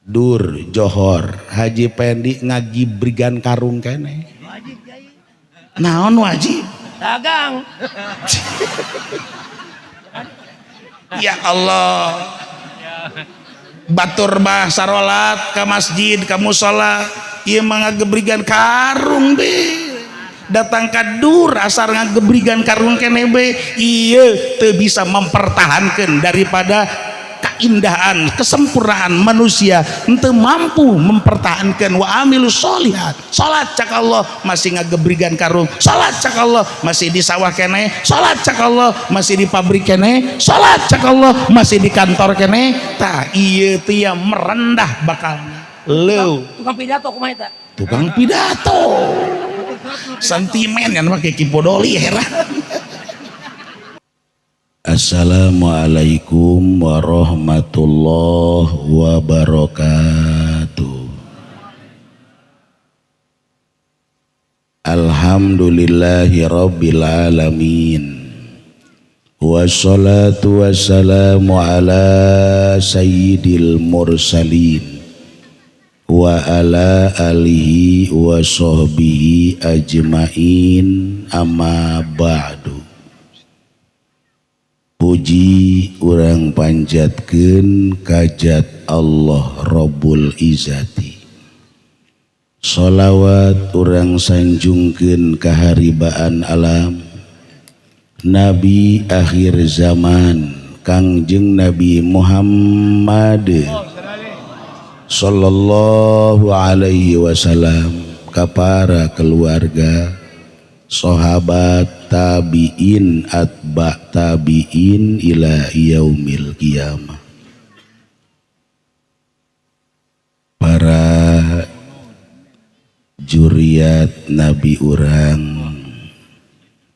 Dur Johor Haji Pendi ngagibrigan karung kene. Naon wajib? Dagang. Ya Allah. Batur bah sarolat ka masjid ka musala ieu mah ngagebrigan karung be. Datang ka dur asar ngagebrigan karung kene be ieu teu bisa mempertahankan daripada keindahan kesempurnaan manusia, henteu mampu mempertahankan wa amilus sholihat. Salat cak Allah masih ngagebrigan karung, salat cak Allah masih di sawah kene, salat cak Allah masih di pabrik kene, salat cak Allah masih di kantor kene. Tah ieu teh merendah bakalna. Leuh tukang pidato kumaha eta? Tukang pidato sentimen yang make kipodoli heran. Assalamualaikum warahmatullahi wabarakatuh. Alhamdulillahi rabbil alamin. Wassalatu wassalamu ala sayyidil mursalin wa ala alihi wa sahbihi ajmain, amma ba'du. Puji urang panjatkeun kajat Allah Rabbul Izzati. Sholawat urang sanjungkeun kaharibaan alam Nabi akhir zaman Kangjeng Nabi Muhammad sallallahu alaihi wasallam, ka para keluarga, sahabat, tabiin, atba tabiin ila yaumil qiyamah. Para juriat nabi urang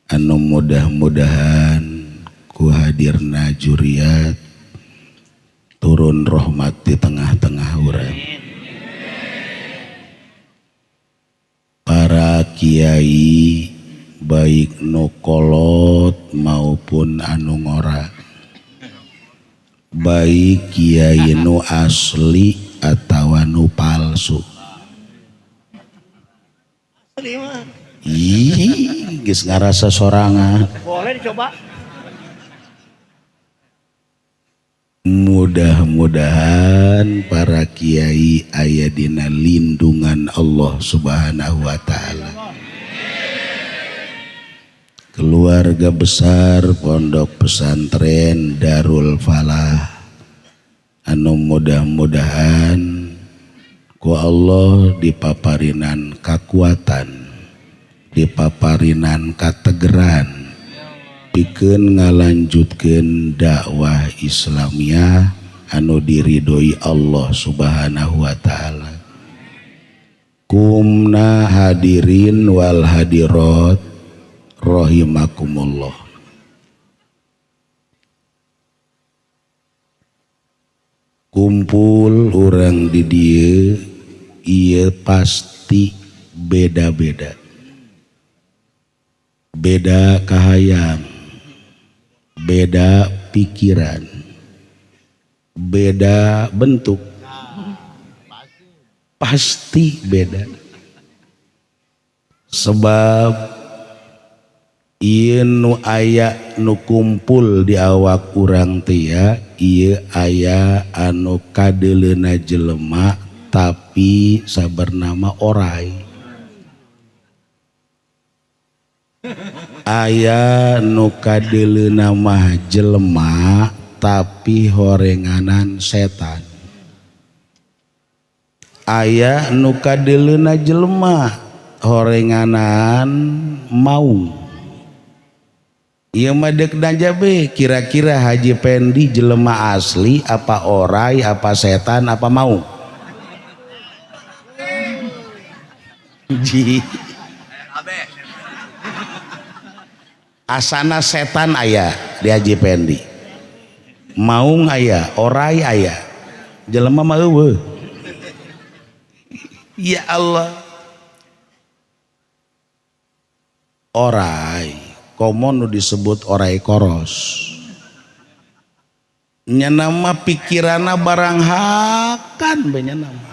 anu mudah-mudahan ku hadirna juriat turun rahmat di tengah-tengah urang. Para kiai baik nu kolot maupun anu ngora, baik kiai nu asli atawa nu palsu. Ih, geus ngarasa sorangan. Boleh dicoba. Mudah-mudahan para kiai aya dina lindungan Allah Subhanahu wa taala. Keluarga besar Pondok Pesantren Darul Falah anu mudah-mudahan ku Allah dipaparinan kakuatan, dipaparinan kategeran pikeun ngalanjutkeun dakwah Islamiyah anu diridhoi Allah Subhanahu wa taala. Kumna hadirin wal hadirat rahimakumullah. Kumpul urang di dieu ieu pasti beda-beda. Beda kahayang, beda pikiran, beda bentuk, pasti beda. Sebab ieu nu aya nu kumpul di awak urang teh ya, ieu aya anu kadeuleuna jelema tapi sabernama orai. Aya nu kadeuleuna mah jelema tapi horenganan setan. Aya nu kadeuleuna jelema horenganan maung. Ieu mah deuk danjabe kira-kira Haji Pendi jelema asli apa orai apa setan apa maung? Ji. Asana setan aya di Haji Pendi, maung aya, orai aya, jelema mah eueuh. Ya Allah. Orai komo nu disebut orai koros. Nya nama pikiranna barang hakan bae nya nama.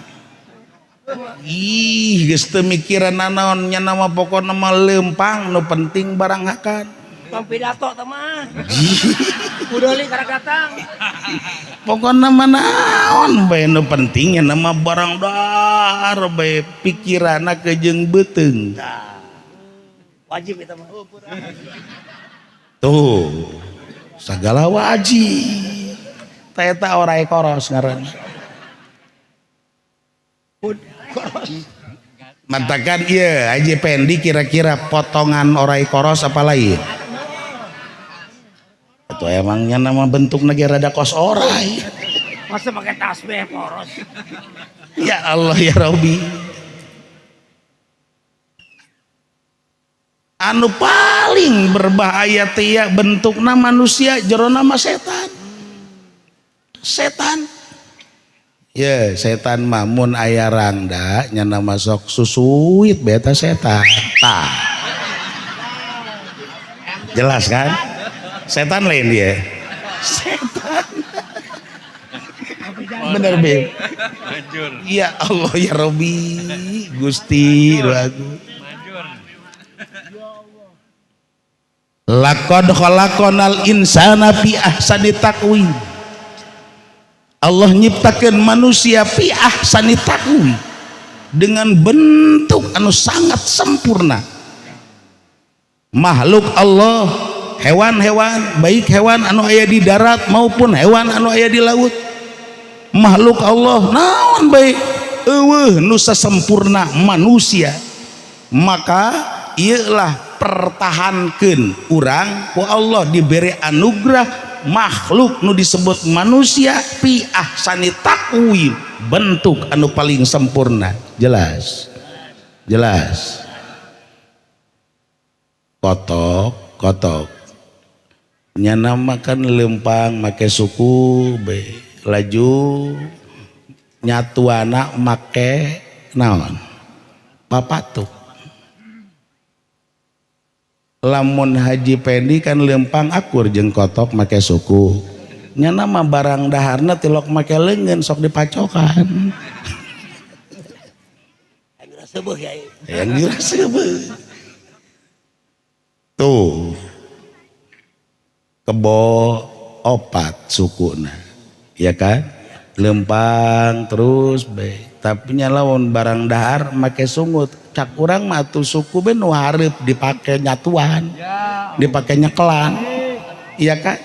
Ih, geus teu mikiran nanaon nya nama, pokona mah leumpang, nu penting barang hakan. Tong pidato teh mah. Udah li karak datang. Pokona mah naon bae nu penting nya nama barang dahar bae, pikiranna kejeung beuteung. Nah. Wajib itu mah. Tuh, segala wajib. Tah eta orai koros ngaranna. Koros. Mantakan iya, Haji Pendi kira-kira potongan orai koros apa lain? Itu emangnya nama bentuk negara rada kos orai. Masa pakai tasbih poros. Ya Allah ya Robi. Anu paling berbahaya teh bentukna manusia, jerona mah setan. Setan. Ya, setan mah mun aya rangda nyana masuk susuit beta setan. Tah. Jelas kan? Setan lain dia. Setan. Bener, Beb. Ya Allah ya Robi, Gusti lagu. Laqad khalaqnal insana fi ahsani taqwim. Allah nyiptakeun manusia fi ahsani taqwim, dengan bentuk anu sangat sempurna. Makhluk Allah, hewan-hewan, baik hewan anu aya di darat maupun hewan anu aya di laut. Makhluk Allah naon bae eueuh nu sasempurna manusia. Maka ieu lah pertahankeun urang ku Allah diberi anugerah makhluk nu disebut manusia fi ahsani taqwim, bentuk anu paling sempurna. Jelas, jelas. Kotok kotok nyana makan lempang make suku be laju nyatuana make naon papatuk. Lamun Haji Pendi kan lempang akur jeung kotok make suku, nyana mah barang daharna tilok make leungeun sok dipacokan. Yang diraseubeut tuh kebo opat sukuna, ya kan, lempang terus be. Tapi lawan barang dahar make sungut, cak urang mah atuh suku be nu hareup dipake nyatuan, dipake nyekelan, iya kan?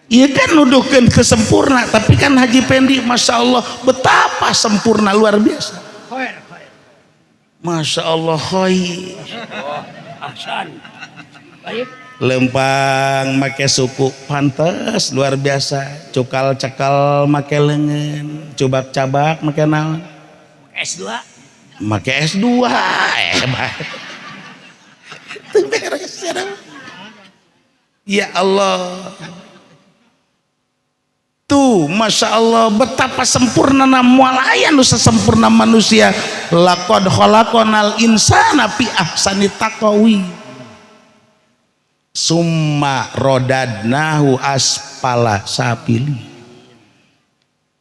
Iya kan nuduhkeun kesempurna, tapi kan Haji Pendi masya Allah betapa sempurna luar biasa. Masya Allah khair. Ahsan. Baik. Lempang make suku pantes luar biasa, cukal cekal make leungeun, cubak cabak make naon? S2. Make S2. Teu beres ya Allah. Tuh masya Allah betapa sempurna moal aya nu sesempurna manusia. Laqad khalaqnal insana fi ahsani taqwim. Summa rodadnahu aspala sapili.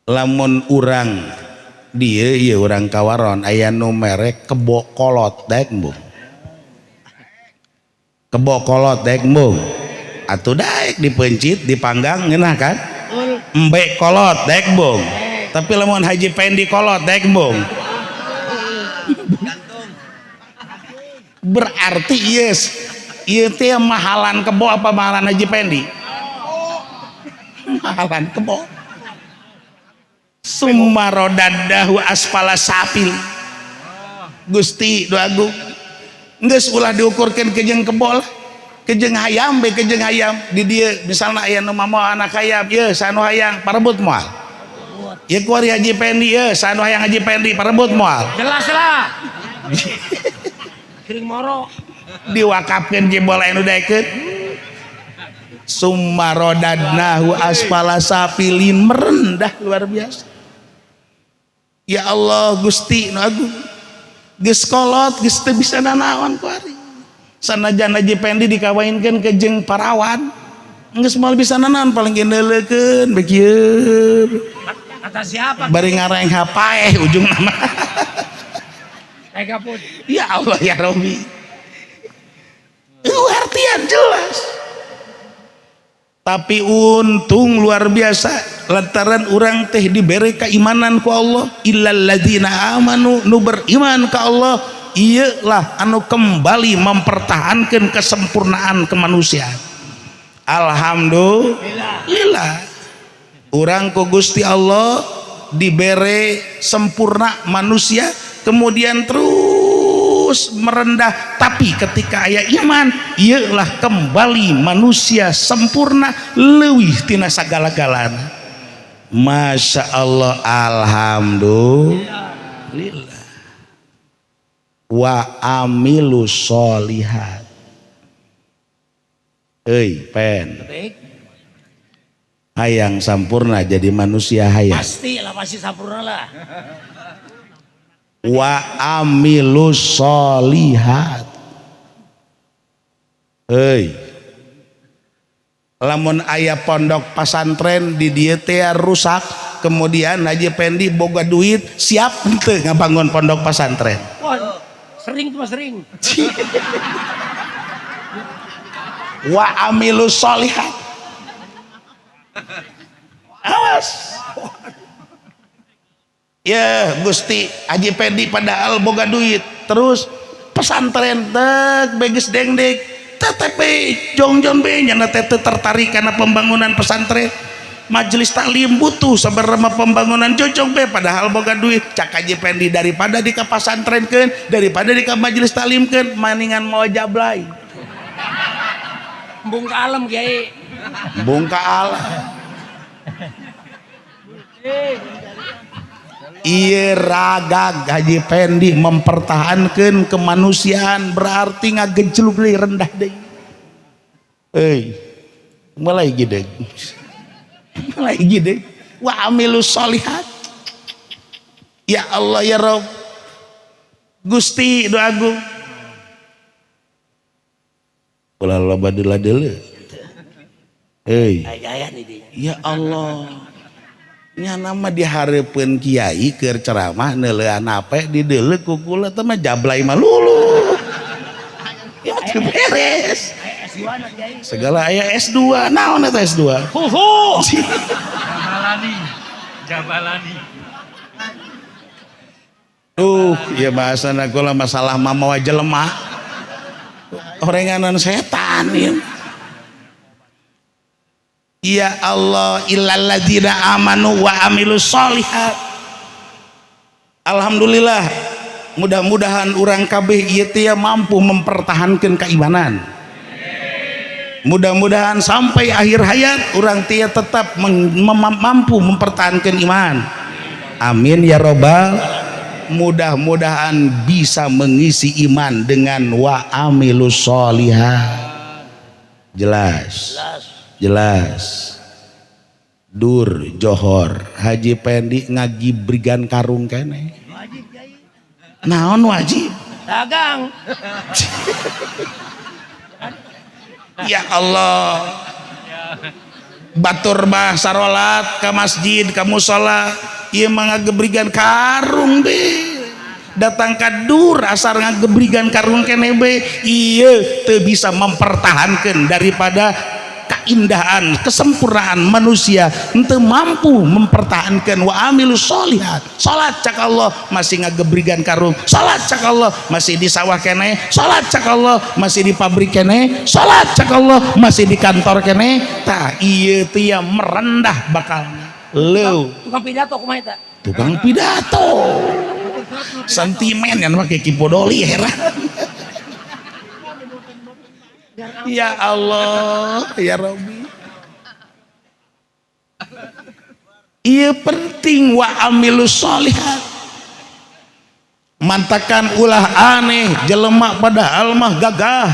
Lamun urang dieu ieu urang kawaron aya nu merek kebo kolot daek embung. Kebo kolot daek embung. Atuh daek dipencit dipanggang ngeunah kan? Embe kolot daek embung. Tapi lamun Haji Pendi kolot daek embung. Berarti yes, ieu teh mahalan kebo apa mahalan Haji Pendi? Mahalan kebo. Sumarodadahu aspala sapil. Gusti doa agung. Geus ulah diukurkeun ke jeung kebo lah. Kejeng hayam be kejeng hayam di dieu misalna aya nu mamoal anak hayam ieu sanu hayang parebut moal. Ieu kuari Haji Pendi ieu sanu hayang Haji Pendi parebut moal. Jelas lah. Kering moro. Diwakafkeun jebol aya nu daekeun. Summarodadnahu aspala safilin, merendah luar biasa. Ya Allah Gusti nu agung. Geus kolot geus teu bisa nanaon kuari. Sanajan Haji Pendi dikawinkeun ke jeung parawan. Geus moal bisa nanan paling ge neuleukeun bae kieu. Kata siapa? Bari ngareng paeh ujung nama. Tega pun. Ya Allah ya Robi. Itu artian jelas. Tapi untung luar biasa lantaran urang teh diberi keimanan ku Allah, illal ladzina amanu, nu beriman ka Allah ieu lah anu kembali mempertahankan kesempurnaan kemanusiaan. Alhamdulillah urang ku Gusti Allah dibere sempurna manusia, kemudian terus merendah, tapi ketika aya iman ieulah kembali manusia sempurna leuwih tina sagala-galana. Masya Allah, alhamdulillah. Wa amilu sholihat. Euy pen hayang sampurna jadi manusia hayang. Pasti lah, pasti sampurna lah. Wa amilu sholihat. Euy, lamun aya pondok pasantren di dieu teh rusak, kemudian Haji Pendi boga duit, siap henteu ngabangun pondok pasantren? Wah, sering tuh, sering. Wa amilu sholihat. Awas ya Gusti, Haji Pendi padahal boga duit, terus pesantren tek beges dengdek tetep jongjon be nyana teh tertarik karena pembangunan pesantren, majelis taklim butuh sabarama pembangunan, jojong be padahal boga duit. Cak Haji Pendi, daripada di ka pasantrenkeun, daripada di ka majelis taklimkeun, maningan mau jablay. Embung ka alam kiai. Embung ka alam. Ieu ragag Haji Pendi mempertahankan kemanusiaan berarti ngagejlug deui rendah deui. Euy, mulai gede. Mulai gede. Wa amilus sholihat. Ya Allah ya Rob. Gusti doa agung. Ulah loba deula-deula. Euy. Ya Allah. Nya nama dihareupeun kiai keur ceramah neuleuan ape dideuleu ku kula teh mah jablay mah lulu. Ya mah teu beres. Segala aya S2, naon eta S2? Huhu. Jabalani. Jabalani. Ya bahasana kula masalah mamawa jelema. Orenganan setan ya. Ya Allah, illal ladzina amanu wa amilus sholihat. Alhamdulillah, mudah-mudahan urang kabeh ieu teh mampu mempertahankan keimanan. Mudah-mudahan sampai akhir hayat urang teh tetap mampu mempertahankan iman. Amin ya robbal. Mudah-mudahan bisa mengisi iman dengan wa amilus sholihat. Jelas. Jelas. Dur Johor Haji Pendi ngagibrigan karung kene. Naon wajib? Dagang. Ya Allah. Batur bah sarolat ke masjid ke musala ieu mah ngagebrigan karung be. Datang ka dur asar ngagebrigan karung kene be ieu teu bisa mempertahankan daripada keindahan kesempurnaan manusia, henteu mampu mempertahankan wa amilus sholihat. Salat cak Allah masih ngagebrigan karung, salat cak Allah masih di sawah kene, salat cak Allah masih di pabrik kene, salat cak Allah masih di kantor kene. Tah ieu teh merendah bakalna. Leuh, tukang pidato kumaha eta? Tukang pidato sentimen yang make kipodoli heran. Ya Allah ya Rabbi, iya penting wa amilus sholihat. Mantakan ulah aneh jelema padahal mah gagah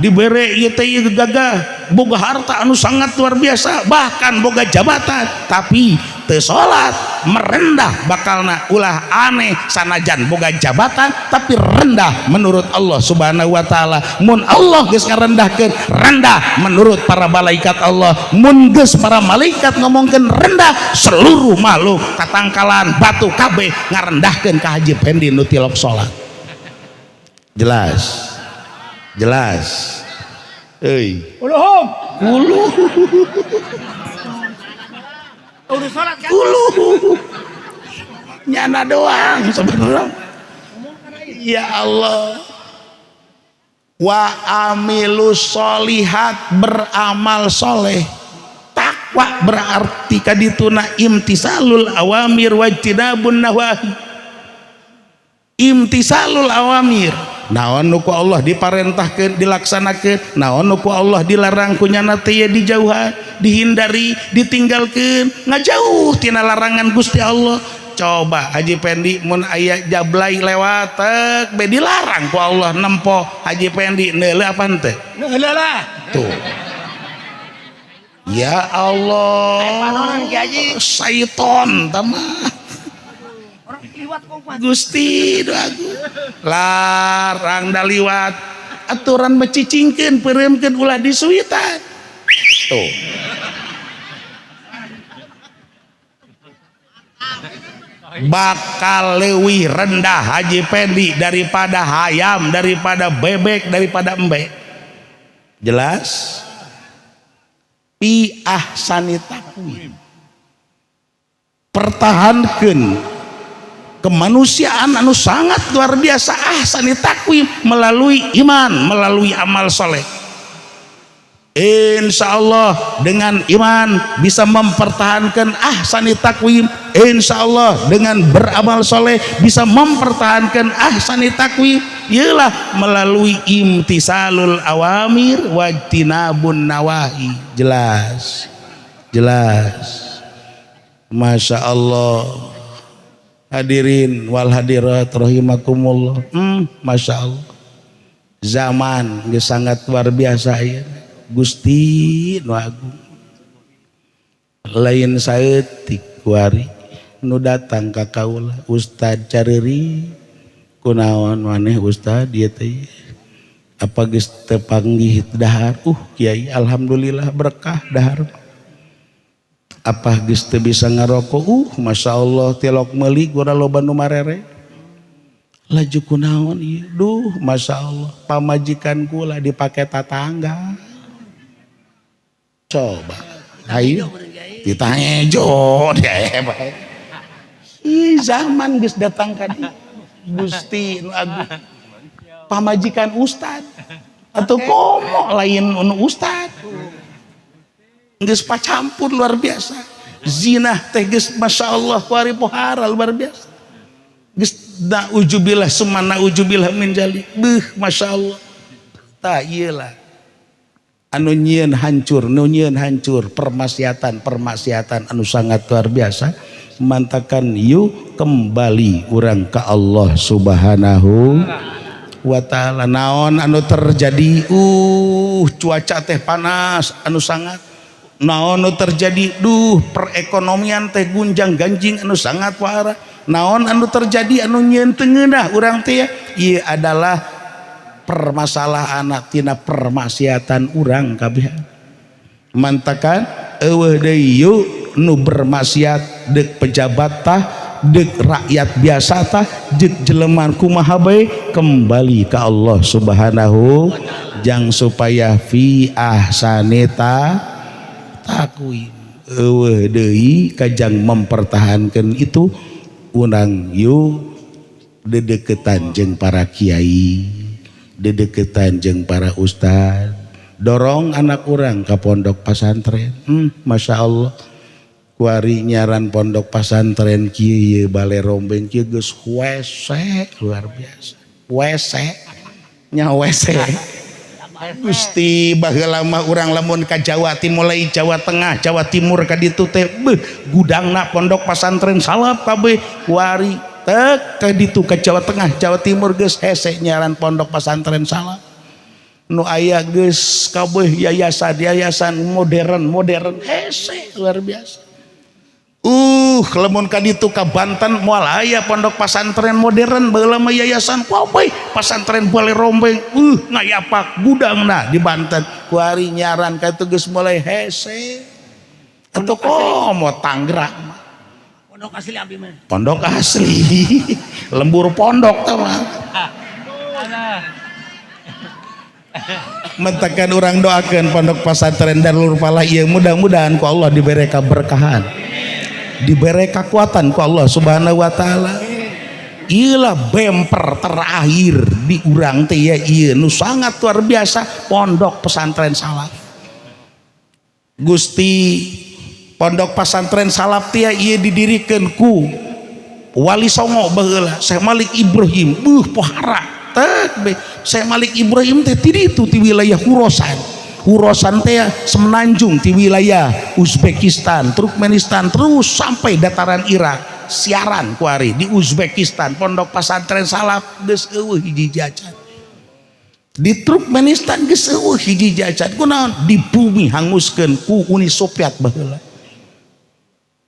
dibere ieu teh ieu gagah boga harta anu sangat luar biasa bahkan boga jabatan, tapi teu salat merendah bakalna. Ulah aneh, sanajan boga jabatan tapi rendah menurut Allah Subhanahu wa taala. Mun Allah geus ngarendahkeun, rendah menurut para malaikat Allah. Mun geus para malaikat ngomongkeun rendah, seluruh makhluk, tatangkalan, batu kabeh ngarendahkeun ka Haji Pendi nu tilok salat. Jelas, jelas euy. Uluhum. Uluh. Udah salat kan? Uluh nyana doang sebenarnya. Ya Allah, wa amilu solihat, beramal soleh. Takwa berarti kadituna imtisalul awamir wajtinabun nawahi. Imtisalul awamir, naon nu ku Allah diparentahkeun dilaksanakeun, naon nu ku Allah dilarang ku nyana teh dijauhan, dihindari, ditinggalkeun, ngajauh tina larangan Gusti Allah. Coba Haji Pendi, mun aya jablay lewat tek be dilarang ku Allah nempo, Haji Pendi neuleuh apa henteu? Neuleuh lah. Tuh. Ya Allah. Panonan Ki Haji. Syaiton tamah. Orang liwat kok. Gusti doaku larang daliwat aturan mecicingkeun, peureumkeun, ulah disuitan. Tuh, bakal leuwih rendah Haji Pendi daripada hayam, daripada bebek, daripada embe. Jelas? Pi ahsani taqwim, pertahankeun kemanusiaan anu sangat luar biasa, ahsani taqwim, melalui iman, melalui amal soleh. Insya Allah dengan iman bisa mempertahankan ahsani taqwim. Insya Allah dengan beramal soleh bisa mempertahankan ahsani taqwim. Ialah melalui imtisalul awamir wajtinabun nawahi. Jelas, jelas. Masya Allah. Hadirin wal hadirat rahimakumullah. Masya Allah. Zaman geus sangat luar biasa ya. Gusti nu agung. Lain saeutik kuari nu datang ka kaula, "Ustad, careuri kunaon maneh, Ustad, ieu teh? Apa geus teu panggih dahar?" "Kiai, alhamdulillah berkah dahar." "Apa geus teu bisa ngarokok?" "Masya Allah, tilok meuli gura loba nu marere." "Laju kunaon ieu?" "Duh, Masya Allah, pamajikan kula dipake tatangga." Coba ayo ditangejo dia bae. Ih, zaman geus datang ka dieu. Gusti nu agung, pamajikan ustad atau komo lain nu ustad geus pacampur luar biasa. Zina teh geus Masya Allah kuari pohara luar biasa. Geus naujubillah summa naujubillah min jalik. Beuh, Masya Allah. Tah ieu lah anu nyieun hancur, nu nyieun hancur permaksiatan, permaksiatan anu sangat luar biasa. Mantakan yuk kembali urang ke Allah Subhanahu wa taala. Naon anu terjadi? Cuaca teh panas anu sangat. Naon anu terjadi? Duh, perekonomian teh gunjang ganjing anu sangat parah. Naon anu terjadi anu nyieun teu ngeunah urang teh ya? Ieu adalah permasalahan tina permaksiatan urang kabeh. Mantakan eueuh deui yuk nu bermaksiat, deuk pejabat tah, deuk rakyat biasa tah, jeung jelema kumaha bae, kembali ke Allah Subhanahu jang supaya fi ahsani taqwim. Eueuh deui kajang mempertahankan itu, urang yuk dedeketan jeung para kiai, dedeketan jeung para ustad, dorong anak urang ke pondok pesantren. Masya Allah, kuari nyaran pondok pesantren kieu bale rombeng kieu geus WC luar biasa. WC nya WC. Gusti, baheula mah urang lamun ka Jawa Timur, mulai Jawa Tengah, Jawa Timur ka ditu teh beuh gudangna pondok pesantren salap kabeh. Kuari tek ka ditu ka Jawa Tengah, Jawa Timur geus hese nyaran pondok pesantren salap. Nu aya geus kabeh yayasan, yayasan modern, modern, hese luar biasa. Lamun ka ditu ka Banten moal aya pondok pesantren modern baheula mah yayasan kuapai pesantren Bale Rombeng ngayapak gudangna di Banten kuari nyaran ka itu geus mulai hese atuh komo Tangerang mah. Pondok asli abdi mah. Pondok asli lembur pondok tah mah. Mentakan urang doakeun pondok pesantren Darul Falah ieu mudah-mudahan ku Allah dibere kaberkahan, diberi kekuatan ku Allah Subhanahu wa taala. Iyalah bemper terakhir di urang teh ya ieu nu sangat luar biasa pondok pesantren salaf. Gusti pondok pesantren salaf teh ieu didirikeun ku Wali Songo baheula Syekh Malik Ibrahim. Beuh pohara tek be Syekh Malik Ibrahim teh ti ditu ti wilayah Khurasan. Khurasan teh semenanjung di wilayah Uzbekistan, Turkmenistan terus sampai dataran Irak. Siaran kuari di Uzbekistan pondok pesantren salaf geus eueuh hiji jajan. Di Turkmenistan geus eueuh hiji jajan. Kunaon? Di bumi hanguskeun ku Uni Soviet baheula.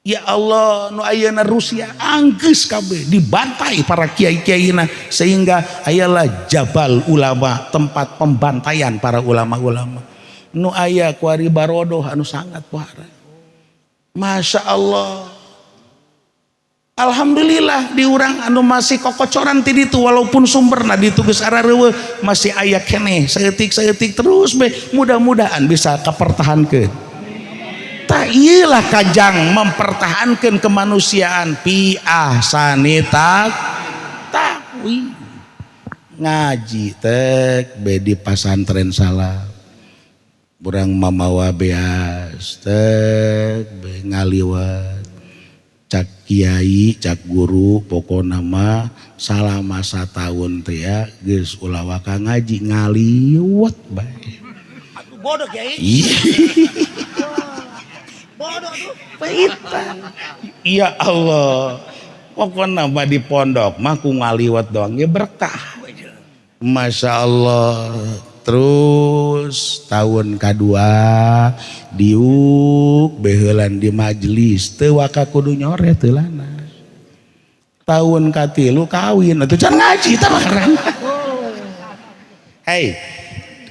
Ya Allah nu ayeuna Rusia anggeus kabeh dibantai para kiai-kiaina sehingga ayalah Jabal Ulama tempat pembantaian para ulama-ulama. Nu aya kuari barodoh anu sangat pohara. Masya Allah. Alhamdulillah di urang anu masih kokocoran ti ditu walaupun sumberna ditu geus arareuweuh masih aya keneh saeutik-saeutik terus be mudah-mudahan bisa kapertahankeun. Tah ieu lah kajang mempertahankan kemanusiaan fi ahsani taqwim. Ngaji tek be di pasantren salaf. Urang mamawa beas tek be ngaliwat cak kiai cak guru pokona mah salama sataun teh ya geus ulah waka ngaji ngaliwat bae. Atuh bodoh kiai. Bodoh tuh. Ya Allah. Pokona mah di pondok mah ku ngaliwat doang ya berkah. Masya Allah. Terus tahun kedua diuk beheulan di majelis teu waka kudu nyoret heulana. Tahun katilu kawin atuh can ngaji tah mah. Hei,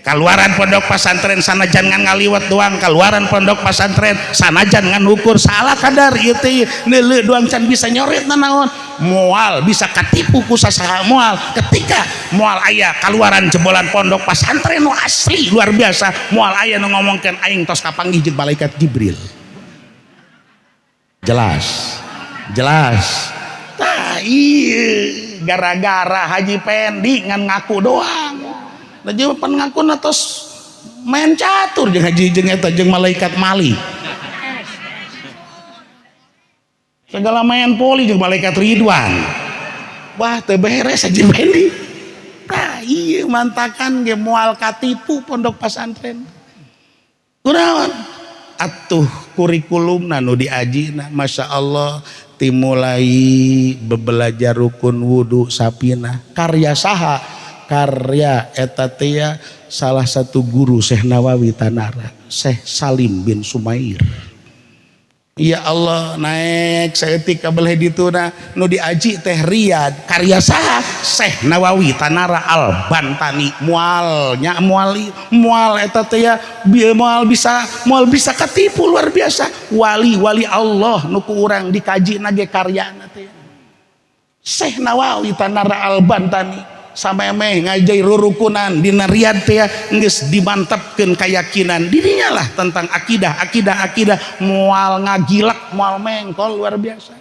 kaluaran pondok pesantren sanajan ngan ngaliwat doang, kaluaran pondok pesantren sanajan ngan ukur salah kadar ieu teh neuleuh doang can bisa nyoret nanaon. Moal bisa katipu ku sasaha moal ketika moal aya kaluaran jebolan pondok pesantren nu asli luar biasa moal aya nu ngomongkeun aing tos kapanggih jeung malaikat Jibril. Jelas. Jelas. Tah ieu gara-gara Haji Pendi ngan ngaku doang. Da jeung pan ngakuna tos main catur jeung haji jeung eta jeung malaikat Mali. Segala main poli jeung malaikat Ridwan. Wah teu beres Haji Pendi. Tah ieu mantakan ge moal katipu pondok pesantren. Kunaon? Atuh kurikulumna nu diajina Masya Allah timulai bebelajar rukun wudu sapina karya saha karya eta teh salah satu guru Syekh Nawawi Tanara Syekh Salim bin Sumair. Ya Allah naik saeutik ka beleh dituna nu diaji teh Riyad karya saha Syekh Nawawi Tanara Al Bantani mual nya mual mual eta teh ya moal bisa katipu luar biasa wali wali Allah nu ku urang dikaji nage karyana teh Syekh Nawawi Tanara Al Bantani samemeh ngajai rurukunan dina Riyad teh geus dimantapkeun keyakinan dirinya lah tentang akidah akidah akidah moal ngagilak moal mengkol luar biasa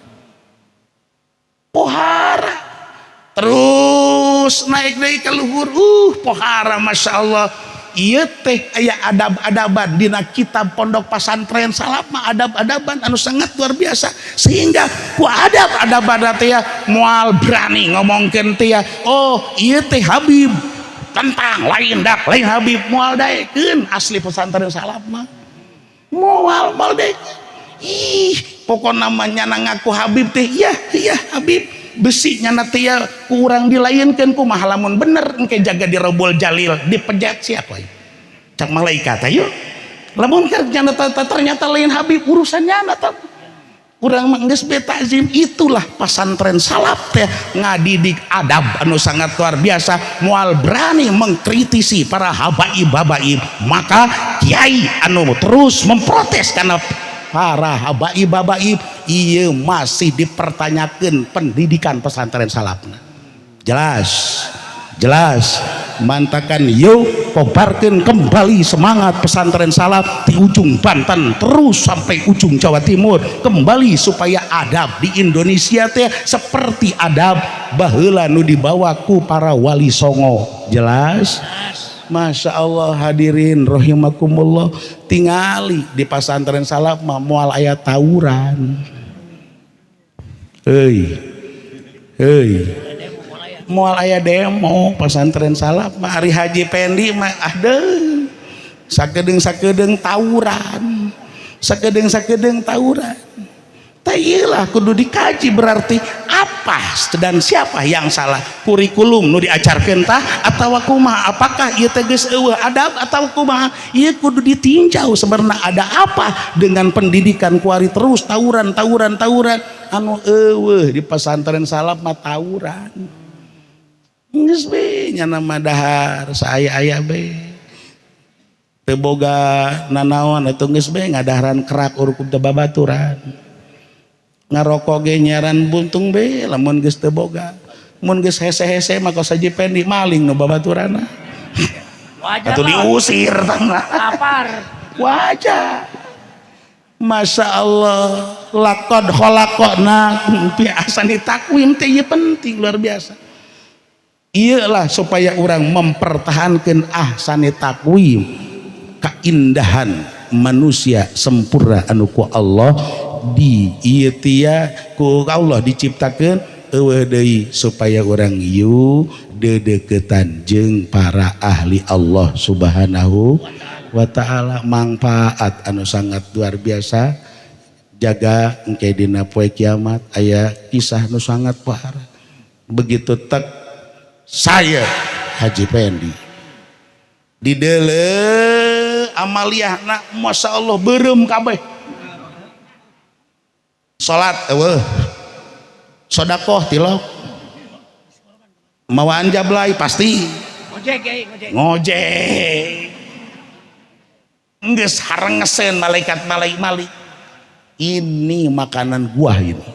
pohara terus naik deui ka luhur pohara Masya Allah ieu teh aya adab-adaban dina kitab pondok pesantren salaf mah adab-adaban anu sangat luar biasa sehingga ku adab-adaban teh moal berani ngomongkeun teh oh ieu teh Habib tentang lain dak lain Habib moal daekeun asli pesantren salaf mah moal moal daekeun ih pokona mah nyana ngaku Habib teh iya iya Habib besi nyana teh ya kurang dilainkeun kumaha lamun bener engke jaga di Robul Jalil dipejat siapa ieu cak malaikat ayo lamun keur nyana ternyata lain Habib urusan nyana tah Urang mah geus be takzim. Itulah pasantren salaf teh ngadidik adab anu sangat luar biasa, moal berani mengkritisi para habaib habaib. Maka kiai anu terus memprotes karena para habaib habaib ieu masih dipertanyakan pendidikan pesantren salafna. Jelas, jelas. Mantakan yuk kobarkan kembali semangat pesantren salaf di ujung Banten terus sampai ujung Jawa Timur kembali, supaya adab di Indonesia teh seperti adab baheula nu dibawa ku para wali songo. Jelas? Masya Allah, hadirin rahimakumullah, tingali di pesantren salaf mah moal aya tawuran. Heuy heuy, moal aya demo pesantren salaf mah. Ari Haji Pendi mah aduh, sakedeung-sakedeung tawuran, sakedeung-sakedeung tawuran. Tah, iyalah kudu dikaji, berarti apa dan siapa yang salah? Kurikulum nu diajarkeun tah atawa kumaha? Apakah ieu teh geus eueuh adab atau kumaha? Ieu kudu ditinjau sebenarnya ada apa dengan pendidikan kuari terus tawuran, tawuran, tawuran. Anu eueuh di pesantren salaf mah tawuran. Geus be nya nama dahar saaya-aya be, teu boga nanaon atuh, geus be ngadaharan kerak urukup teu babaturan, ngarokok ge nyaran buntung be lamun geus teu boga. Mun geus hese-hese mah kos Haji Pendi, maling nu babaturana. Wajar atuh lah. Diusir tangna. Lapar. Wajar. Masya Allah, laqad khalaqna fi ahsani taqwim teh ieu penting luar biasa. Iyalah supaya orang mempertahankan ahsani taqwim, keindahan manusia sempurna anu ku Allah di ieu tia ku Allah diciptakeun eueuh deui, supaya orang ieu dedeketan jeung para ahli Allah Subhanahu wa taala. Manfaat anu sangat luar biasa. Jaga engke dina poe kiamat aya kisah nu sangat parah. Begitu tek saya Haji Pendi di dele amaliyahna, Masya Allah, beureum kabeh. Salat eueuh, sodakoh tilok, mawaan jablay pasti. Ngojek, Kiai, ngojek. Ngojek. Geus harengesen malaikat malik malik, ini makanan gua ini.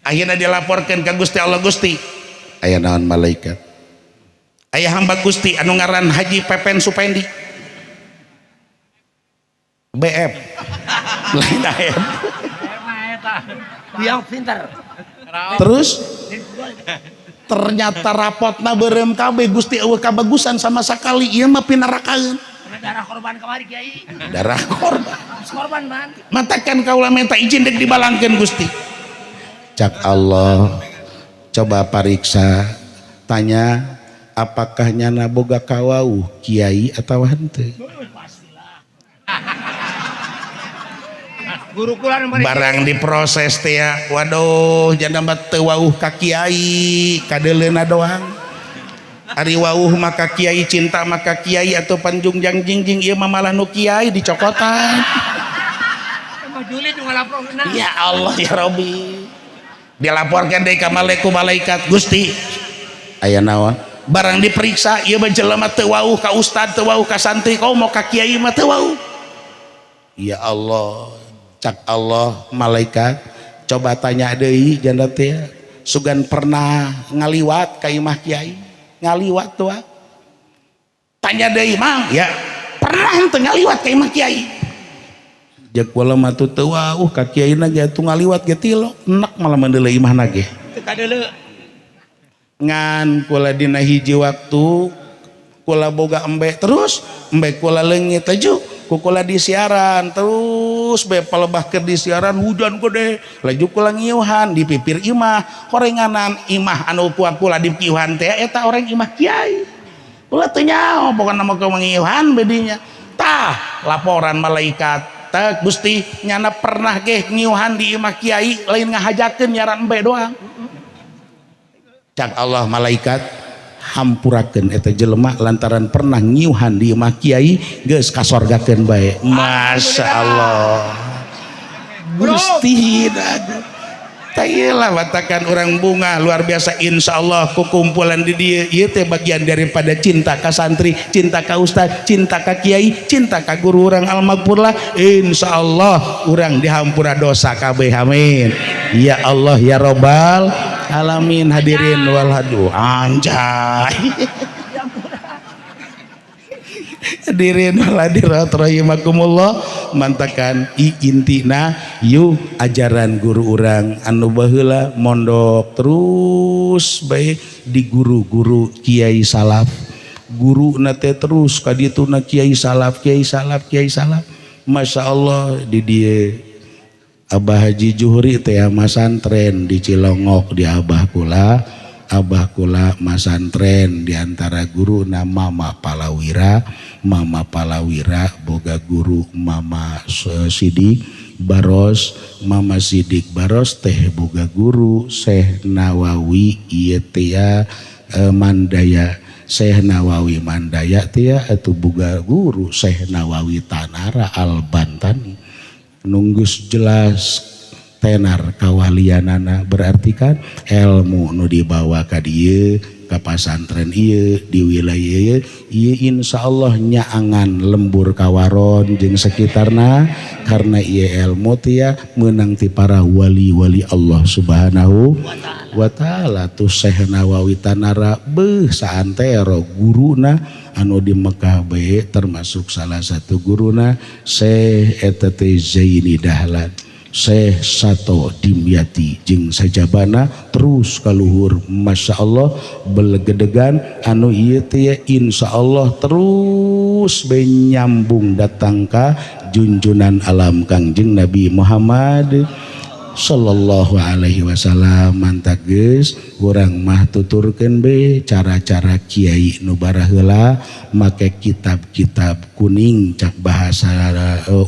Akhirnya dilaporkan ke Gusti Allah. Gusti, aya naon malaikat? Aya hamba Gusti anu ngaran Haji Pepen Supendi BF, lain AF. Yang pintar. Terus ternyata rapotna beureum kabeh, Gusti, eueuh kabagusan sama sekali. Ieu mah pinarakaeun. Darah korban kemari, Kiai. Darah korban. Korban, man. Matakan kaula minta izin dek dibalangkeun, Gusti. Cak Allah, coba pariksa, tanya apakah nyana boga kawauh kiai atau henteu. Pastilah. Guru kula nu Barang diproses teh ya, waduh, janda mah teu wauh ka kiai, kadeuleuna doang. Ari wauh maka kiai, cinta maka kiai atau panjung jang jingjing, ieu mah malah nu kiai dicokotan. Emang Juli nu ngalaporkeun. Ya Allah ya Robi. Dilaporkan deui ka malaikat malaikat. Gusti, aya naon? Barang diperiksa, ieu mah jelema teu wauh ka ustad, teu wauh ka santri, komo ka kiai mah teu wauh. Ya Allah, cak Allah, malaikat, coba tanya deui janda teh, sugan pernah ngaliwat ka imah kiai? Ngaliwat tuh. Tanya deui, Mang, ya pernah henteu ngaliwat ka imah kiai? Jak kula mah tuh teu wauh ka kiai na ge atuh, ngaliwat ge tilok enak malah mendeuleu imahna ge. Teu kadeuleu. Ngan kula dina hiji waktu kula boga embe, terus embe kula leungit aju ku kula di siaran terus be palebah keur di siaran, hujan gede, laju kula ngiuhan di pipir imah horenganan. Imah anu ku kula di kiuhan teh eta orang imah kiai. Kula teu nyaho, pokona mah kumaha ngiuhan bedinya. Tah, laporan malaikat teh, Gusti, nyana pernah ge ngiuhan di imah kiai, lain ngahajakeun, nyaran embe doang. Cak Allah, malaikat, hampurakeun eta jelema lantaran pernah ngiuhan di imah kiai, geus kasorgakeun bae. Masya Allah. Gusti lah batakan orang bunga luar biasa. Insyaallah kukumpulan di dia ieu teh bagian daripada cinta ka santri, cinta ka ustad, cinta ka kiai, cinta ka guru urang almaghfurlah. Insyaallah urang dihampura dosa kabeh, amin ya Allah ya robbal alamin. Hadirin wal hadu anjay, hadirin wal hadirat rahimakumullah, mantakan i intina yuk ajaran guru urang anu baheula mondok terus baik di guru-guru kiai salaf, guru nate terus ka ditu na kiai salaf, kiai salaf, kiai salaf. Masya Allah, di dieu Abah Haji Juhri teh masantren di Cilongok, di Abah kula, Abah kula masantren di antara guru nama Mama Palawira. Mama Palawira boga guru Mama Sidik Baros. Mama Sidik Baros teh boga guru Syekh Nawawi ieu teh Mandaya. Syekh Nawawi Mandaya teh atuh boga guru Syekh Nawawi Tanara Al-Bantani, nunggus jelas tenar kawalianana. Berarti kan ilmu nu dibawa ka dieu, ka pasantren ieu, di wilayah ieu ieu, insyaallah nyaangan lembur kawaron jeung sekitarna, karena ieu ilmu teh meunang ti para wali-wali Allah Subhanahu wa taala. Tuh Syekh Nawawi Tanara beuh saantero guruna anu di Mekah bae, termasuk salah satu guruna Syekh eta teh Zaini Dahlan, Syekh Sato Dimyati jeung sajabana terus kaluhur. Masya Allah, belegedegan anu ieu teh insya Allah terus bae nyambung datang ka junjunan alam Kangjeng Nabi Muhammad sallallahu alaihi wasallam. Mantap geus, urang mah tuturkeun be cara-cara kiai nu baraheula make kitab-kitab kuning, cak bahasa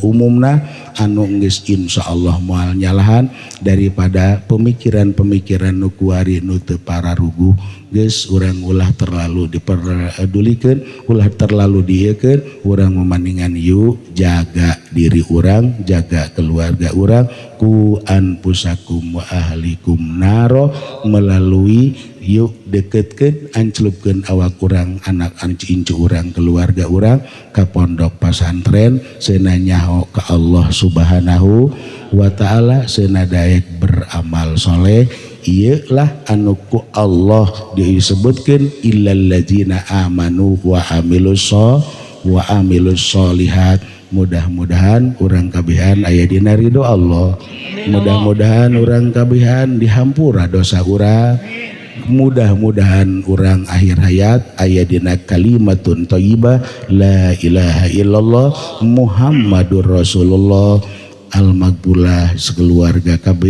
umumna, anu geus insyaallah moal nyalahan daripada pemikiran-pemikiran nu kuari nu teu pararuguh. Geus, urang ulah terlalu diperdulikeun, ulah terlalu dieukeun. Urang memandingan yuk jaga diri urang, jaga keluarga urang, qu anfusakum wa ahlikum naro, melalui yuk deketkeun, ancelupkeun awak urang, anak incu urang, keluarga urang ka pondok pasantren, seuna nyaho ka Allah Subhanahu wa taala, seuna daek beramal soleh. Ieu lah anu ku Allah disebutkeun illal ladzina amanu wa amilus wa amilus solihat. Mudah-mudahan urang kabehan aya dina ridho Allah, mudah-mudahan urang kabehan dihampura dosa urang, mudah-mudahan urang akhir hayat aya dina kalimatun thayyibah, la ilaha illallah Muhammadur Rasulullah. Almaghfurlah sekeluarga KB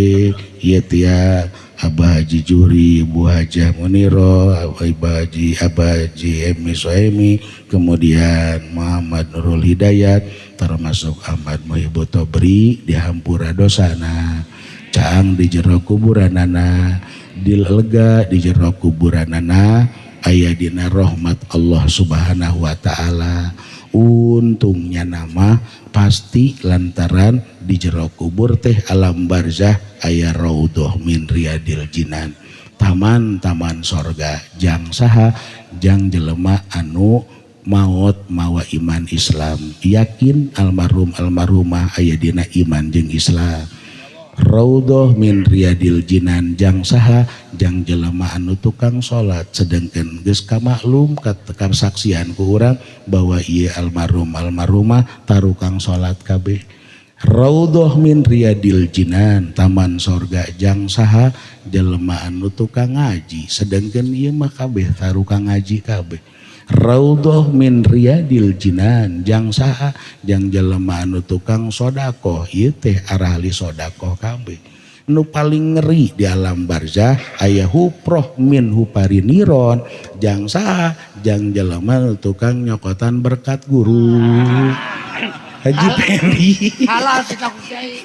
ieu tia Abah Haji Juhri, Ibu Hajah Muniro, Abah Haji, Abah Haji Emi Soemi, kemudian Muhammad Nurul Hidayat, termasuk Ahmad Muhibut Tobri, dihampura dosana, caang di jero kuburanana, dilega di jero kuburanana, aya dina rahmat Allah Subhanahu wa taala. Untungnya nama pasti lantaran di jero kubur teh alam barzah aya raudhah min riyadil jinan, taman-taman sorga jang saha? Jang jelema anu maot mawa iman Islam, yakin almarhum almarhumah aya dina iman jeung Islam. Raudhah min riyadil jinan jang saha? Jang jelema anu tukang salat, sedangkan geus kamaklum kasaksian ku urang bahwa ieu almarhum almarhumah tarukang salat kabeh. Raudhah min riyadil jinan, taman sorga jang saha? Jelema anu tukang ngaji, sedangkan ieu mah kabeh tarukang ngaji kabeh. Raudhah min riyadil jinan jang saha? Jang jelema anu tukang sodakoh, ieu teh arahli sodakoh kabeh. Nu paling ngeri di alam barzah aya huproh min hupari niron jang saha? Jang jelema nu tukang nyokotan berkat guru Haji Pendi. Halal sih aku kiai.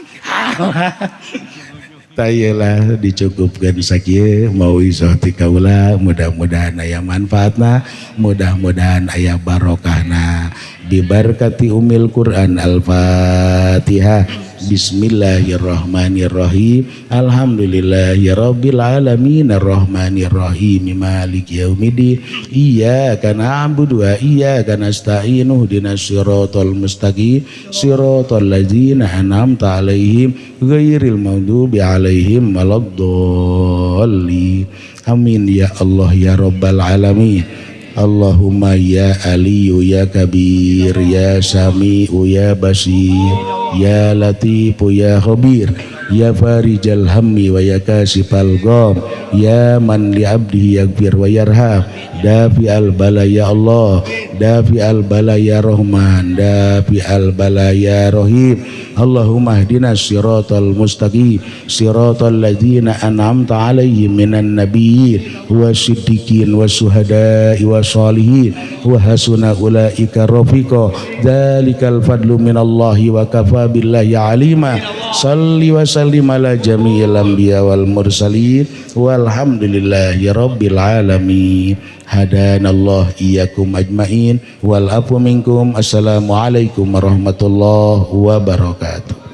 Tayelah, dicukupkan sakieu mau iso ti kaula. Mudah-mudahan aya manfaatna, mudah-mudahan aya barokahna, bibarkati umil Quran. Al-Fatihah. Bismillahirrahmanirrahim. Alhamdulillahirabbil alamin arrahmanirrahim maliki yaumiddin. Iyyaka na'budu wa iyyaka nasta'in ihdinas siratal mustaqim siratal ladzina an'amta 'alaihim ghairil maghdubi 'alaihim waladdallin. Amin ya Allah ya rabbal alamin. Allahumma ya Aliyu ya Kabir ya Sami'u ya Basir ya Latifu ya Khabir ya Farijal Hammi wa ya Kasifal Gham ya man li abdihi yaghfir wa yarham dafi'al bala ya Allah dafi'al bala ya Rahman dafi'al bala ya Rahim. Allahumma ihdinas siratal mustaqim siratal ladzina an'amta 'alaihim minan nabiyyin wasiddiqin wasyuhada'i wasalihin wa hasuna ulaika rafiqa. Dzalikal fadlu minallahi wa kafa billahi alima. Salli wa sallim ala jami'il anbiya wal mursalin walhamdulillahi rabbil alamin. Hadanallah iyyakum ajmain wal afu minkum. Assalamualaikum warahmatullahi wabarakatuh.